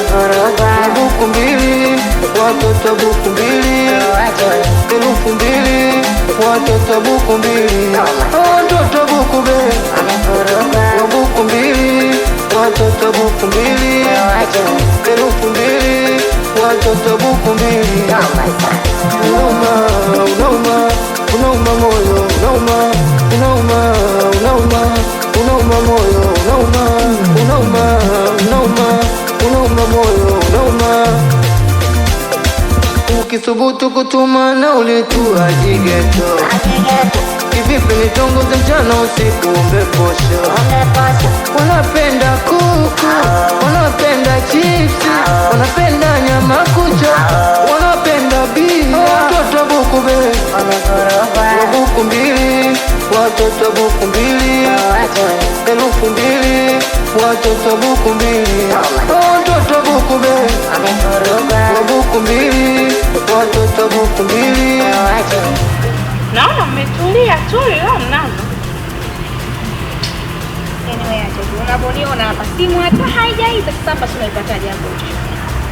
Buku mbili, watoto buku mbili, 2000, watoto buku mbili, watoto buku mbili, buku mbili, watoto buku mbili, 2000, watoto buku mbili. Unauma, unauma, unauma moyo, unauma, unauma, unauma, unauma moyo, unauma, unauma, unauma, unauma moyo, unauma. Ukisubutu kutuma na ulitua jigeto. Kivipi nitongoze mchana usiku umbeposho. Wanapenda kuku, wanapenda chips, wanapenda nyama kucha, wanapenda bia. Watoto buku mbili, buku mbili, watoto buku mbili, 2000, watoto buku mbili, watoto buku mbili, buku mbili, watoto buku mbili. Naona mmetulia tu leo mnazo. Anyway, acha tu. Unaponiona hapa simu hata haijaita sasa hapa tunaipataje hapo?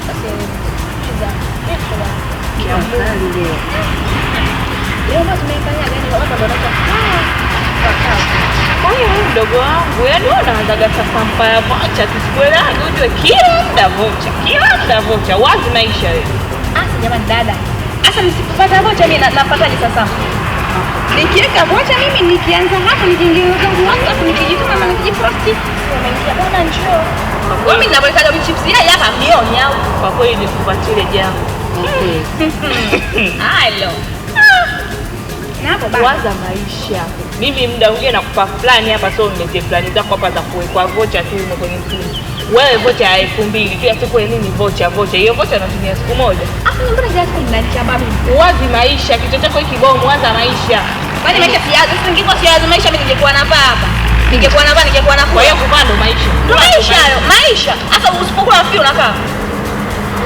Sasa kiza. Leo basi tumeifanyaje? Yaani watu ndio wanaita Kwa hiyo huyu mdogo wangu, yaani wewe unaanzaga sasampa ya vocha, tusikuelewane ujue kila muda vocha, kila muda vocha, wazi maisha wewe. Asa jamani dada. Asa nisipopata vocha mimi napataje sasa? Nikiweka vocha mimi nikianza hapo nikiingia zangu WhatsApp nikijituma na nikijiposti wameingia bwana njoo. Mimi ninaweka chips yeye hapa mioni au kwa kweli nikupatie jambo. Halo. Na hapo basi. Waza maisha. Mimi muda mwingine nakupa fulani hapa, sio niletee fulani zako hapa za kuwekwa vocha tu huko kwenye simu. Wewe vocha ya 2000 kila siku nini vocha vocha. Hiyo vocha natumia siku moja. Afu mbona kila siku mnanichamba mimi? Wazi maisha, kichwa chako hiki bomu, waza maisha. Kwani maisha siyazo, sasa ningekuwa siyazo maisha mimi ningekuwa navaa hapa. Ningekuwa navaa, ningekuwa nakula. Kwa hiyo kuvaa ndo maisha. Ndo maisha hayo, maisha. Sasa usipokuwa rafiki unakaa.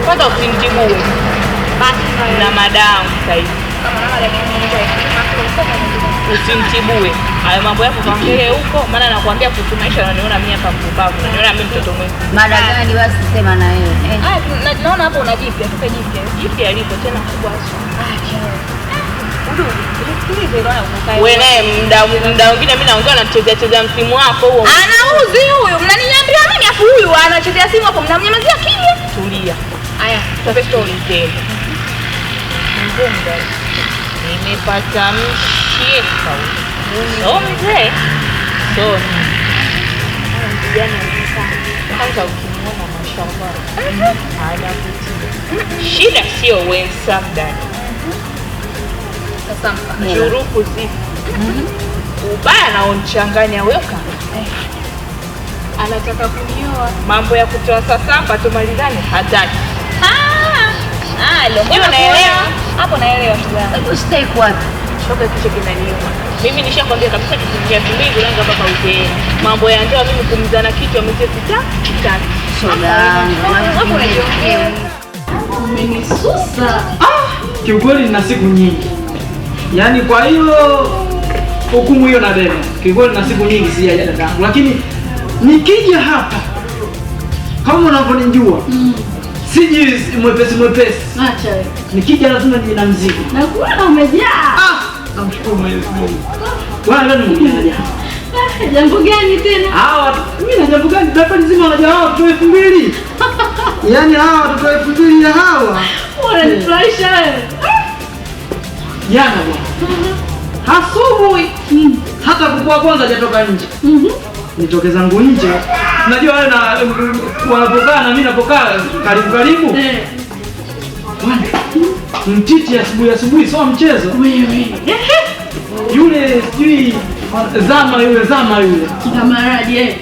Kwanza usimjibu. Basi na madamu sasa hivi. Kama na madamu Usimtibue. Hayo mambo yako kaongee huko, maana nakwambia kuhusu maisha unaniona mimi hapa mpumbavu, unaniona mimi mtoto mwenzi. Mada gani basi sema na wewe? Haya, naona hapo una jipya, tupe jipya. Jipya lipo tena kubwa sana. Udugu, usikilize bwana ukae. Wewe naye muda mwingine mimi naongea nachezea chezea msimu wako huo. Anauzi huyu, mnaniambia mimi afu huyu anachezea simu hapo mnamnyamazia kimya. Tulia. Haya, tupe story tena. Mgonga. Nimepata mshika. So mzee. So kijana sana. Kwanza ukimuona mashallah. Anavutia. Shida sio wensam dada. Sasa shuruku zipo. Ubaya na onchanganya weka. Anataka kunioa. Mambo ya kutoa sasampa tumalizane hataki. Ah, leo naelewa. Hapo naelewa shoga. Hebu stay wapi? Shoga kichwa kinaniuma. Mimi nishakwambia kabisa kitu cha 2000 langa mpaka uzeeni. Mambo ya ndoa mimi kumzana kichwa mzee sitaki. Shoga. Hapo unajiongea. Umenisusa. Kiukweli nina siku nyingi. Yaani kwa hiyo hukumu hiyo na beba. Kiukweli nina siku nyingi sijaja dadangu. Lakini nikija hapa kama unavyonijua siji mwepesi mwepesi. Acha wewe. Nikija lazima nije na mzigo. Na kuona umejaa. Namshukuru Mwenyezi Mungu. Bwana leo nimekuja. Jambo gani tena? Hawa mimi na jambo gani? Taifa nzima wanajaa hawa watoto 2000. Yaani hawa watoto 2000 hawa. Wananifurahisha wewe. Jana bwana. Asubuhi hata kukua kwanza hajatoka nje. Nitoke zangu nje. Unajua wale na wanapokaa na mimi napokaa karibu karibu. Bwana. Mtiti asubuhi asubuhi sio mchezo. Wewe. Yule sijui zama yule zama yule. Kamaradi eh.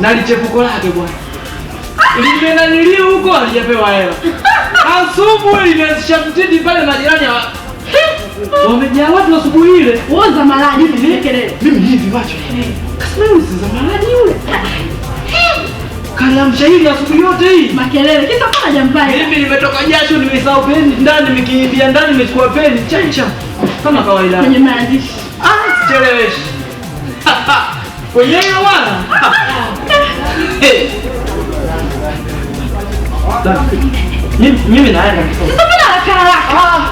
Na lichepuko lake bwana. Limenanilio huko alijapewa hela. Asubuhi limeanzisha mtiti pale majirani wamejaa watu asubuhi ile. Wewe zamaradi mimi kelele. Mimi hivi macho. Kasema yule si zamaradi yule. Kalamsha hili asubuhi yote hii. Makelele kisa pana hajampaya. Mimi nimetoka jasho nimesahau peni ndani nimekimbia ndani nimechukua peni chencha. Kama kawaida. Kwenye maandishi. Sicheleweshi. Kwenye hiyo bwana. Mimi naenda kisomo. Sasa mbona haraka haraka?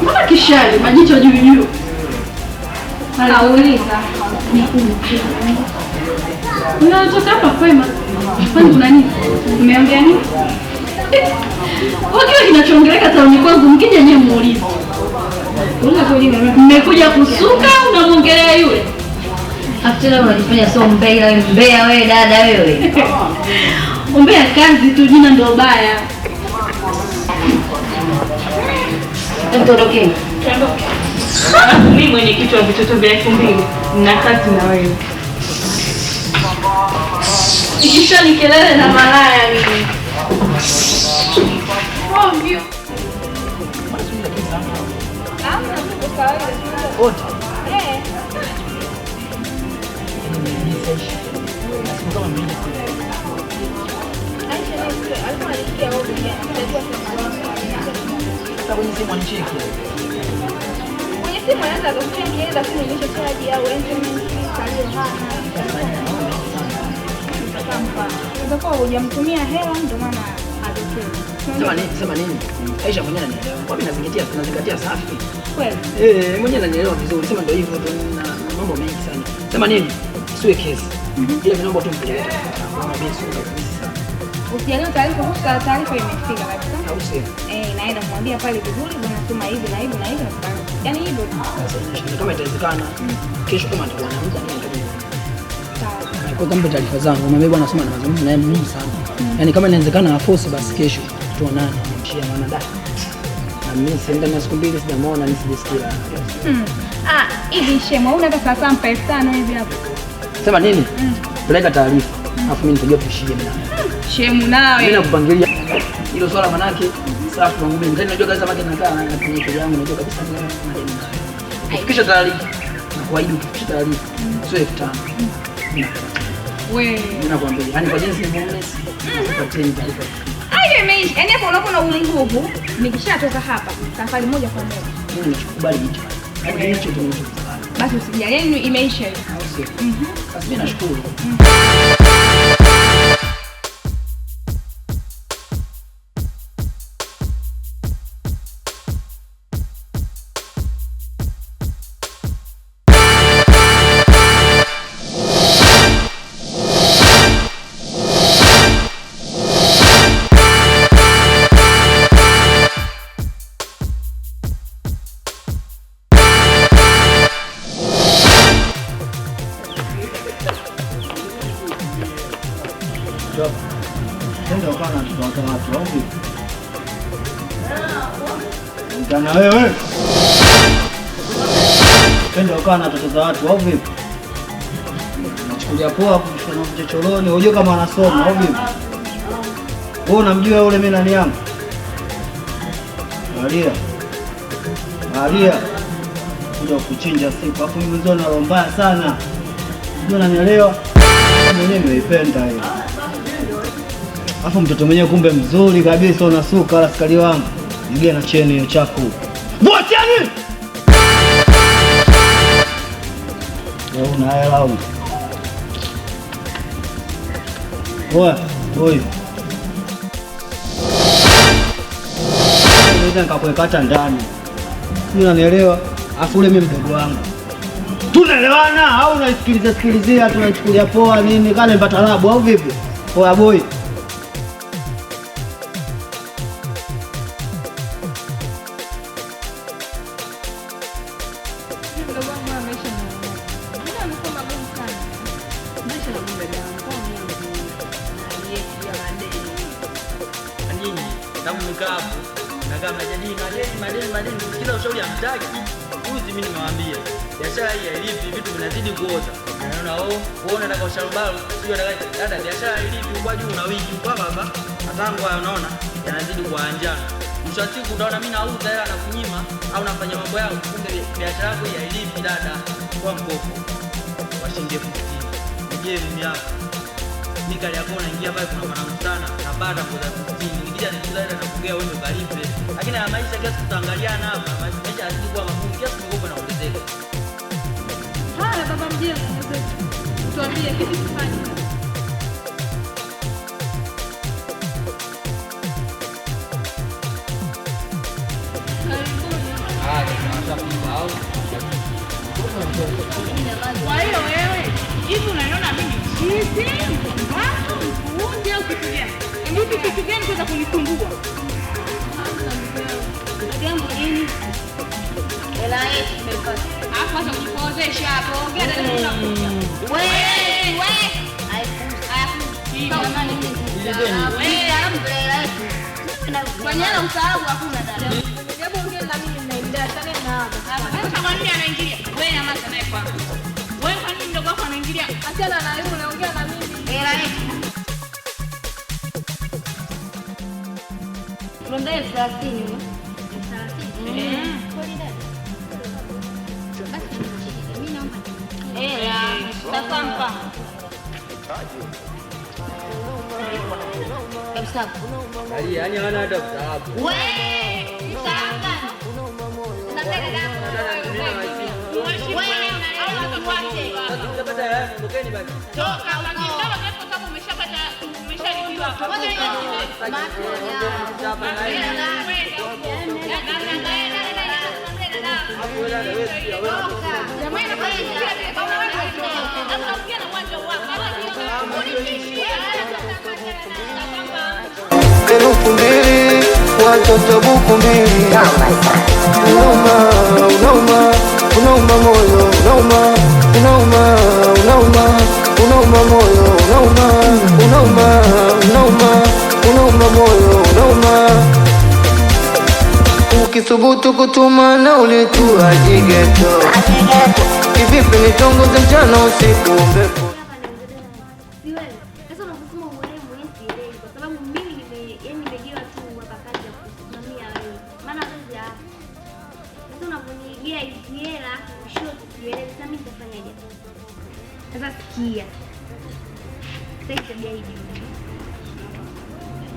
Mbona kishali majicho juu juu? Nauliza. Unatoka hapa kwema. Kwani kuna nini? Umeongea nini? Kile kinachoongeleka tauni kwangu mkija nyewe muulize. Mmekuja kusuka unamuongelea yule. After unajifanya so mbea wewe, mbea wewe dada wewe. Umbea kazi tu, jina ndio baya. Tuondoke. Mimi mwenyekiti wa vitoto vya 2000 na kazi na wewe. Ikisha ni kelele na malaya mimi. Ovyo. Hamna tuko kawaida. Wote. Eh. Aisha alikuwa anasikia ovyo. Sasa kwenye simu anicheki. Kwenye simu anaweza akakucheki aidha simu ilisha chaji au internet kalio hana. Utakuwa hujamtumia hela ndio maana atokee. Sema nini? Aisha mwenyewe ananielewa. Kwa mimi nazingatia safi. Kweli? Eh, mwenyewe ananielewa vizuri. Sema ndio hivyo tu na mambo mengi sana. Sema nini? Siwe kesi. Ile naomba tu mpeleke. Kama mimi sio kabisa. Usijalie taarifa kuhusu taarifa imefika kabisa. Au sio? Eh, naenda kumwambia pale vizuri bwana sema hivi na hivi na hivi na yaani hivyo tu. Sasa kama itawezekana kesho kama nitakuwa na muda mimi nitakuja. Sawa. Kwa kama taarifa zangu, mwambie bwana sema na mazungumzo naye muhimu sana. Yaani kama inawezekana aforce basi kesho tuonane nimshia maana da. Na mimi sienda na siku mbili sijamuona nisijisikia. Ah, hivi shemo una hata saa saba 5000 hivi hapo. Sema nini? Peleka taarifa. Alafu mimi nitajua tuishije mimi. Shemu nawe. Mimi nakupangilia hilo swala manake safi wangu mimi. Najua kabisa make nakaa na kwenye kichwa yangu najua kabisa mimi madeni nayo. Ukifikisha taarifa na kuahidi ukifikisha taarifa sio 5000. Wewe. Mimi nakwambia, yaani kwa jinsi nilivyoona sipateni taarifa. Hayo imeisha. Yaani hapo unakuwa na nguvu. Nikishatoka hapa safari moja kwa moja. Mimi nimekubali hicho. Yaani hicho ndio nilichokubali. Basi usijali, yaani imeisha hiyo. Sio. Basi mimi nashukuru. Na wewe twende ukawa na watoto za watu au vipi? Nachukulia poa kushona mchocholoni, unajua kama anasoma au vipi? Wewe unamjua yule mimi nani yangu? Maria. Maria. Kuja kuchinja siku. Hapo mimi mzee na roho mbaya sana. Unajua unanielewa? Mwenyewe nimeipenda hiyo. Alafu mtoto mwenyewe kumbe mzuri kabisa unasuka askari wangu. Nigia na cheni hiyo chafu. Vua cheni! Wewe una hela au? Oa, oi. Naweza nikakuweka hata ndani. Sio unanielewa? Afu ule mimi mdogo wangu. Tunaelewana au unaisikiliza sikilizia tunaichukulia poa nini kale mbatalabu au vipi? Poa boy. Mwisho wa siku utaona mimi nauza hela na kunyima au nafanya mambo yangu, kumbe biashara yako hailipi dada. Kwa mkopo wa shilingi 60,000. Je, mimi hapa Mimi kali yako naingia pale kuna mwanamke sana, napata kwa 60. Nikija nikiza ile nakugea wewe ukalipe. Lakini ya maisha kiasi tutaangaliana hapa, maisha yazidi kuwa magumu kiasi mikopo inaongezeka. Haya baba mjengo, tuambie kitu tufanye. Kwa hiyo wewe hivi unaniona mimi chizi, watu mpuuzi au kitu gani? Hivi kitu gani kuweza kunisumbua? Jambo nini? Hela yetu tumepata. Alafu acha kujipozesha hapo. Ongea na mimi unakuja. Wewe, wewe. Jamani mimi Fanyana usahau hakuna dada. Hebu ongea na mimi mnaendelea sana na hapa. Sasa kwa nini anaingilia? Wewe na mama naye kwangu. Wewe kwa nini mdogo wako anaingilia? Achana na yule unaongea na mimi. Hela yetu. Tunaenda 30. 30. Kweli dada. Basi mimi naomba. Hela, tafampa. Kabisa. Yaani hana hata msaada. Wewe, msaada. Unataka gani? Wewe unaleta kwake. Sasa hela ondokeni basi. Toka ukitoka kwa sababu umeshapata umeshalipiwa. Elfu mbili watoto buku mbili. Unauma, unauma, unauma moyo, unauma, unauma, unauma, unauma moyo, unauma, unauma, unauma, unauma moyo, unauma. Ukithubutu kutuma nauli tu ajigeto. Kivipi nitongoze mchana usiku mbepo.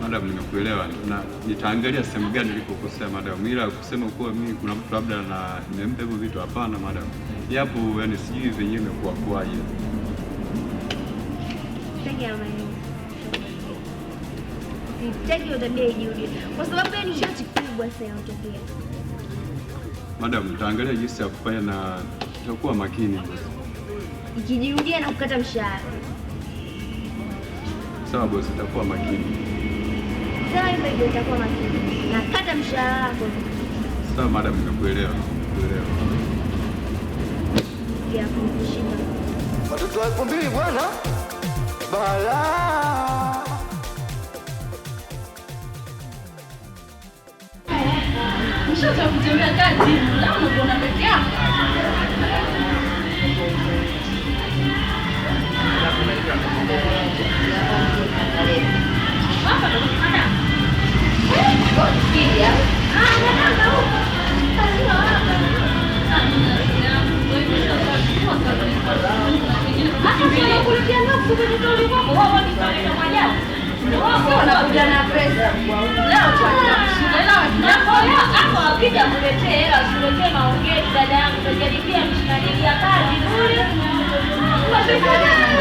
Madam, nimekuelewa na nitaangalia sehemu gani nilikokosea madam, ila kusema kuwa mimi kuna mtu labda na nimempa hivyo vitu, hapana madam. Yapo yani sijui venyewe imekuwa kwaje. Sitaki tabia ijirudie kwa sababu yani shoti kubwa sana inatokea. Madam, nitaangalia jinsi ya kufanya na nitakuwa makini. Ikijirudia na kukata mshahara. Sawa boss, nitakuwa makini. Sawa hivyo hivyo nitakuwa makini. Nakata mshahara wako. Sawa madam, nimekuelewa. Nimekuelewa. Ya kushika. Watoto wa 2000 bwana. Bala. Mshoto kutembea kati, leo unaona peke yako. Hapa ndo kuna.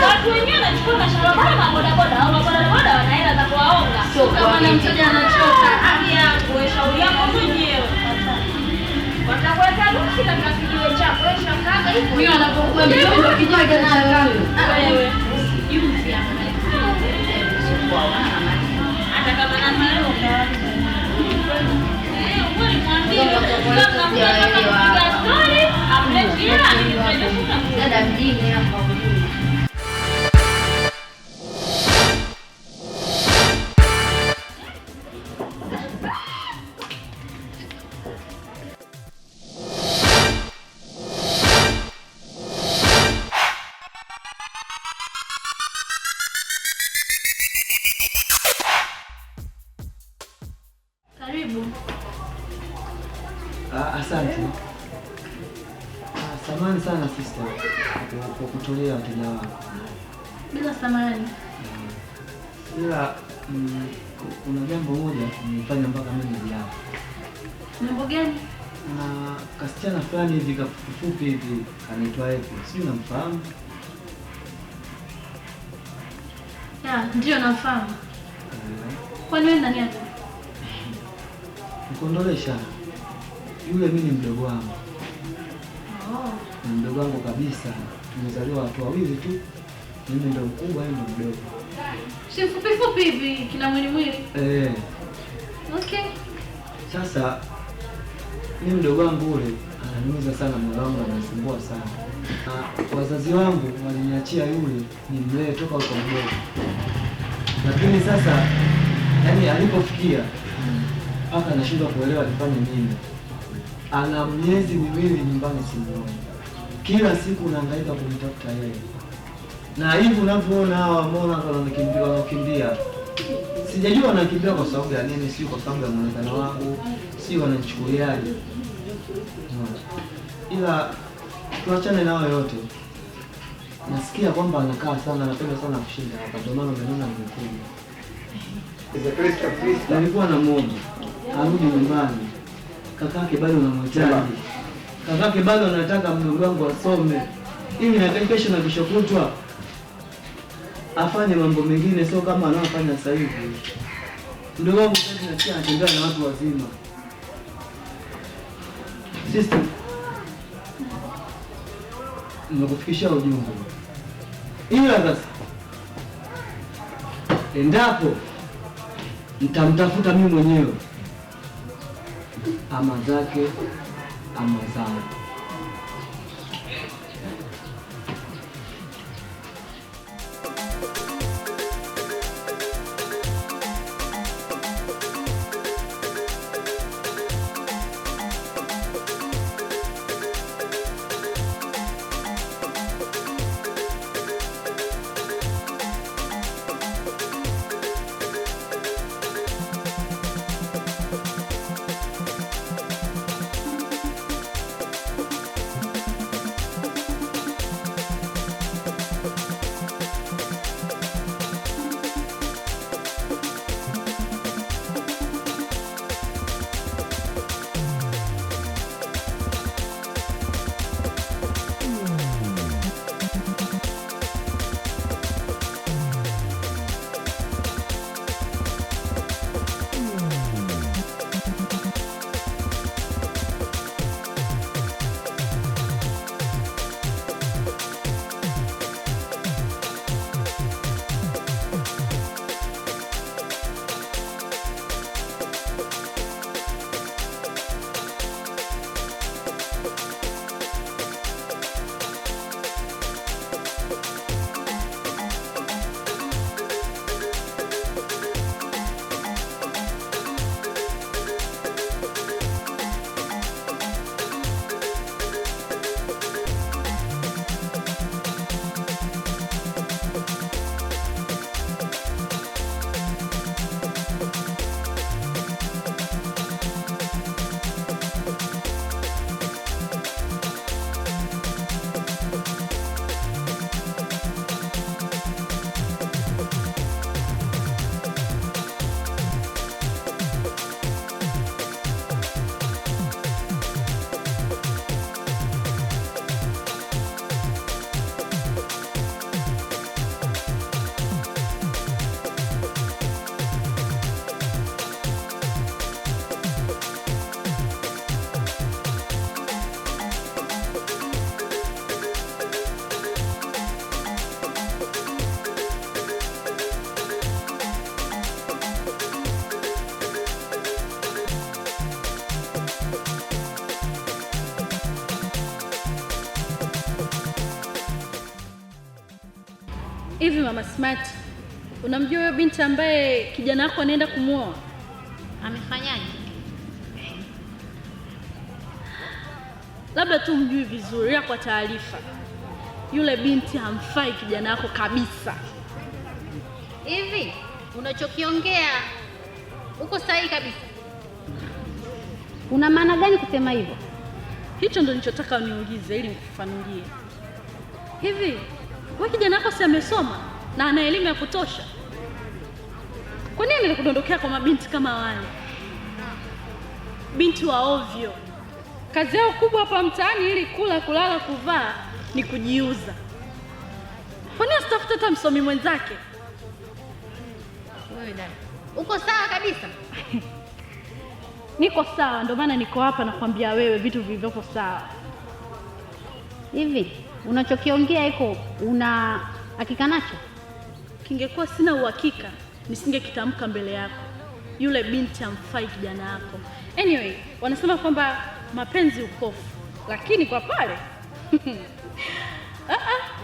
Watu wenyewe wanachukua mashamba kama bodaboda au mabodaboda wana hela za kuwaonga. Kama mteja anachoka, haki yako, shauri yako mwenyewe. Watakuweka nuksi na kijiwe chako, wewe shangaza hivyo. Mimi wanapokuwa mjomba kijiwe nayo wewe. Juzi hapa. Hata kama na leo. Eh, wewe mwambie kama mtu story, amlete hela nimrejeshe. Dada mjini hapa. Karibu. Asante. Samahani sana sister kwa kutolea wateja wako. Bila samahani. Ila kuna jambo moja nilifanya mpaka mimi nije hapa. Jambo gani? Na kasichana fulani hivi kafupi hivi kanaitwa Epi. Sijui unamfahamu? Ya, ndio namfahamu. Kwani wewe nani yake? Mkondolesha. Yule mimi ni mdogo wangu. Oh. Ni mdogo wangu kabisa. Tumezaliwa watu wawili tu. Mimi ndo mkubwa, yeye ndo mdogo. Si fupi fupi hivi kina mwili mwili. Eh. Okay. Sasa mimi mdogo wangu ule ananiumiza sana, moyo wangu ananisumbua sana. Na wazazi wangu waliniachia yule nimlee toka uko mdogo. Lakini sasa yani alipofikia mpaka anashindwa kuelewa alifanye nini. Ana miezi miwili nyumbani simuoni. Kila siku nahangaika kumtafuta yeye. Na hivi unavyoona hawa mbona wanakimbia wanakimbia. Sijajua wanakimbia kwa sababu ya nini, sio kwa sababu ya muonekano wangu, sio wananichukuliaje. Ila tuachane nao yote. Nasikia kwamba anakaa sana, anapenda sana kushinda hapa, ndio maana umeona nimekuja. Nilikuwa namuomba arudi nyumbani. Kakake bado anamhitaji. Kakake bado anataka mdogo wangu asome. Ili na kesho na kesho kutwa afanye mambo mengine, sio kama anayofanya sasa hivi. Mdogo wangu sasa nasikia anatembea na watu wazima. Sister, nimekufikishia ujumbe. Ila sasa endapo nitamtafuta mimi mwenyewe, ama zake ama zangu. Hivi Mama Smart, unamjua huyo binti ambaye kijana wako anaenda kumuoa? Amefanyaje? Labda tu mjui vizuri, kwa taarifa, yule binti hamfai kijana wako kabisa. Hivi unachokiongea uko sahihi kabisa? Una maana gani kusema hivyo? Hicho ndo nilichotaka uniulize ili nikufafanulie. Hivi wewe kijana wako si amesoma na ana elimu ya kutosha? Kwa nini anaenda kudondokea kwa mabinti kama wale? Binti wa ovyo. Kazi yao kubwa hapa mtaani ili kula, kulala, kuvaa ni kujiuza. Kwa nini asitafute hata msomi mwenzake? Wewe dada, uko sawa kabisa? Niko sawa, ndio maana niko hapa nakwambia wewe vitu vilivyopo sawa. Hivi unachokiongea iko una hakika nacho? Kingekuwa sina uhakika nisingekitamka mbele yako. Yule binti amfai kijana yako. Anyway, wanasema kwamba mapenzi upofu, lakini kwa pale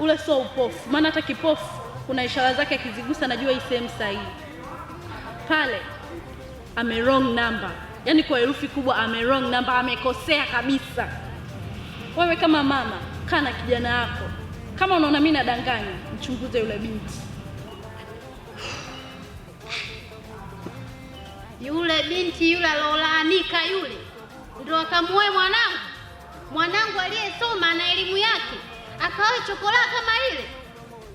ule sio upofu, maana hata kipofu kuna ishara zake akizigusa najua hii sehemu sahihi. Pale ame wrong number, yaani kwa herufi kubwa ame wrong number, amekosea kabisa. Wewe kama mama, kaa na kijana wako. Kama unaona mimi nadanganya, mchunguze yule binti. Yule binti yule alolaanika yule ndo akamuoe mwanangu. Mwanangu aliyesoma na elimu yake akaoe chokola kama ile?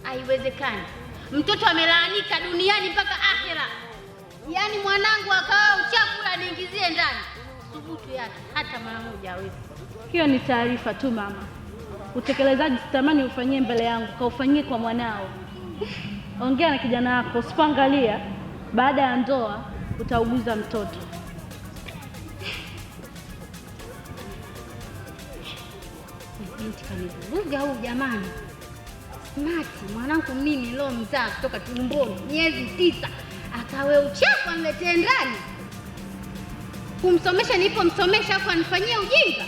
Haiwezekani. Mtoto amelaanika duniani mpaka akhera. Yaani mwanangu akaoa uchafu aniingizie ndani. Thubutu yake hata mara moja hawezi. Hiyo ni taarifa tu mama. Utekelezaji sitamani ufanyie mbele yangu, kaufanyie kwa mwanao. Ongea na kijana wako, usipoangalia baada ya ndoa utauguza mtoto. Binti kanivuruga huyu jamani. Smart mwanangu mimi leo mzaa kutoka tumboni miezi 9 akawe uchafu aniletee ndani. Kumsomesha nilipomsomesha afu anifanyie ujinga?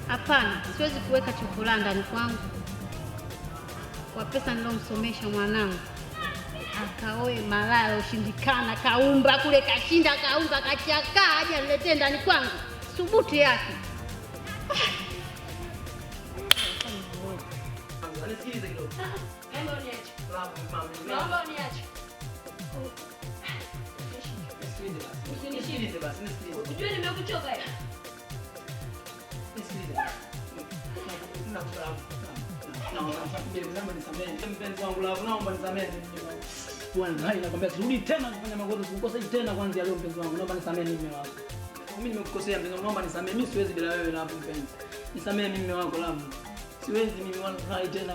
Hapana, siwezi kuweka chakula ndani kwangu. Kwa pesa nilomsomesha mwanangu akaoe malaya ushindikana, kaumba kule kashinda, kaumba kachakaa, aje aniletee ndani kwangu. Thubutu yake. Nisikilize kidogo. Naomba uniache. Naomba uniache. Nisikilize basi, nisikilize. Unajua nimekuchoka eh? Nisikilize. Naomba nisamehe. Mpenzi wangu love, naomba nisamehe. Bwana, hai nakwambia sirudi tena kufanya makosa, sikukosa tena kuanzia leo mpenzi wangu. Naomba nisamehe mimi wako. Mimi nimekukosea mpenzi wangu, naomba nisamehe. Mimi siwezi bila wewe love mpenzi. Nisamehe mimi wako love. Siwezi mimi wala tena.